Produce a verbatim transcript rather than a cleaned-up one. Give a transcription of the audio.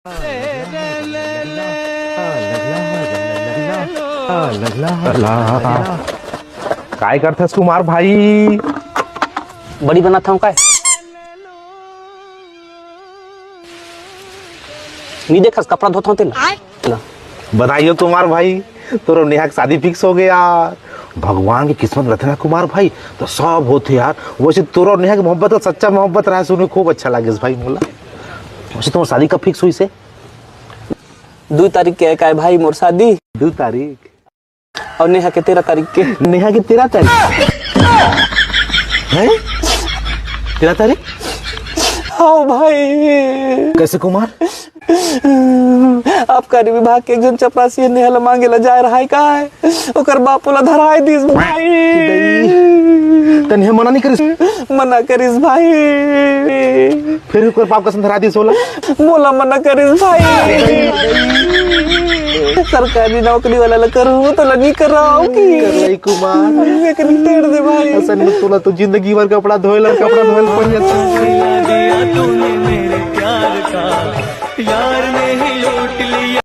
काय करथस कुमार भाई? बड़ी बनात हंव काय? नी देखस, कपड़ा धोत हंव तेला। बधाई हो कुमार भाई, तोर अउ नेहा के शादी फिक्स हो गया। भगवान के किस्मत रथे ना कुमार भाई, तो सब होथे यार। वैसे तोर अउ नेहा के मोहब्बत का सच्चा मोहब्बत रहा, सुने खूब अच्छा लागे भाई मोला। वैसे तुम्हार शादी कब फिक्स होइसे? दू तारीख के हे काय भाई मोर शादी। दू तारीख? अउ नेहा के तेरह तारीख के। नेहा के तेरह तारीख? हैं? तेरह तारीख? हव भाई। कैसे कुमार? आबकारी विभाग के एक झन चपरासी ह नेहा ल मांगे ल जाय रहय काय, ओकर बाप ओला धराय दिस भाई। त नेहा मना नहीं करिस? मना करिस भाई। फिर ओकर बाप कइसन धरा दिस ओला? मोला मना करिस भाई। सरकारी नौकरी वाला ल करहूं त ल नहीं कराव कि? कर लई कुमार। एकरी तेड़ दे भाई। असन में तोला तो जिंदगी भर कपड़ा धोए ला, कपड़ा धोए ला पड़ जाता।